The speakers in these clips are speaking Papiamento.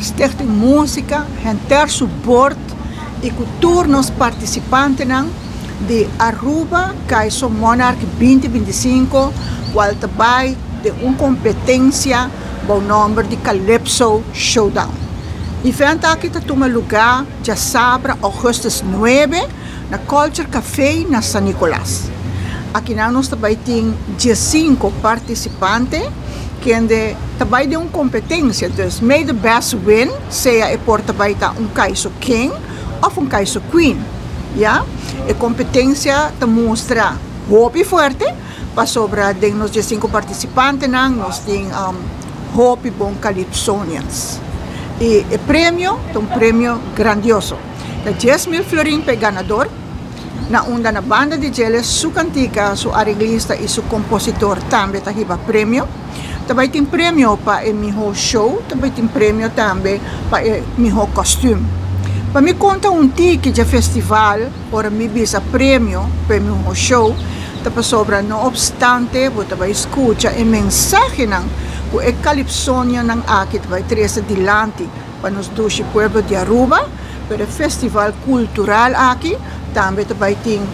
Stichting Musica, henter su board y cu tur nos participantenan di Aruba Caiso Monarch 2025, cual ta bay den un competencia bou nomber di Calypso Showdown. Event aki ta tuma luga diasabra augustus 9 na Culture Café na San Nicolas. Aki nan nos ta bay tin 15 participante kende ta bay den un competencia, dus may the best win, sea e por ta bay ta un Caiso King of un Caiso Queen. Ja? E competencia ta mustra hopi fuerte, pasobra den nos 15 participantenan nos tin hopi bon Calypsonians. Y e premio ta un premio grandioso. Ta 10.000 florin pa ganador, na unda na banda di dje su cantica, su areglista y su compositor tambe ta hiba premio. Tambe tin premio pa e miho show, tambe tin premio tambe pa e miho costume. Pa mi conta un tiki di festival, ora mi bisa premio pa e miho show, ta pasobra no obstante, bo ta bay scucha e mensahenan cu e Calypsonian aki ta bay trece dilanti pa nos dushi pueblo di Aruba, pero e festival cultural aki tambe ta bay tin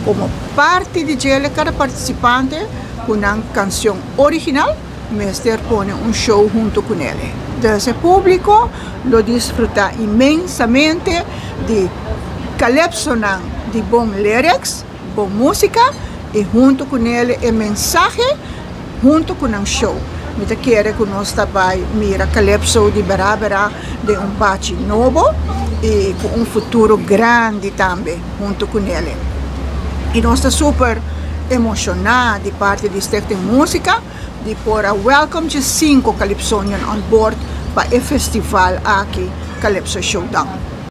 como parti di dje cada participante cu un cancion original, mester pone un show hunto cu ne. Dus e publico lo disfruta inmensamente di calypso di bon lyrics, bon musica y hunto cu ne e mensahe hunto cu un show. Mi ta kere cu nos tambe mira calypso di bera di un bachi nobo y cu un futuro grandi tambe hunto cu ne. Y nos ta super emociona di parti di Stichting Musica di por a welcome 5 Calypsonian on board pa e festival aki, Calypso Showdown.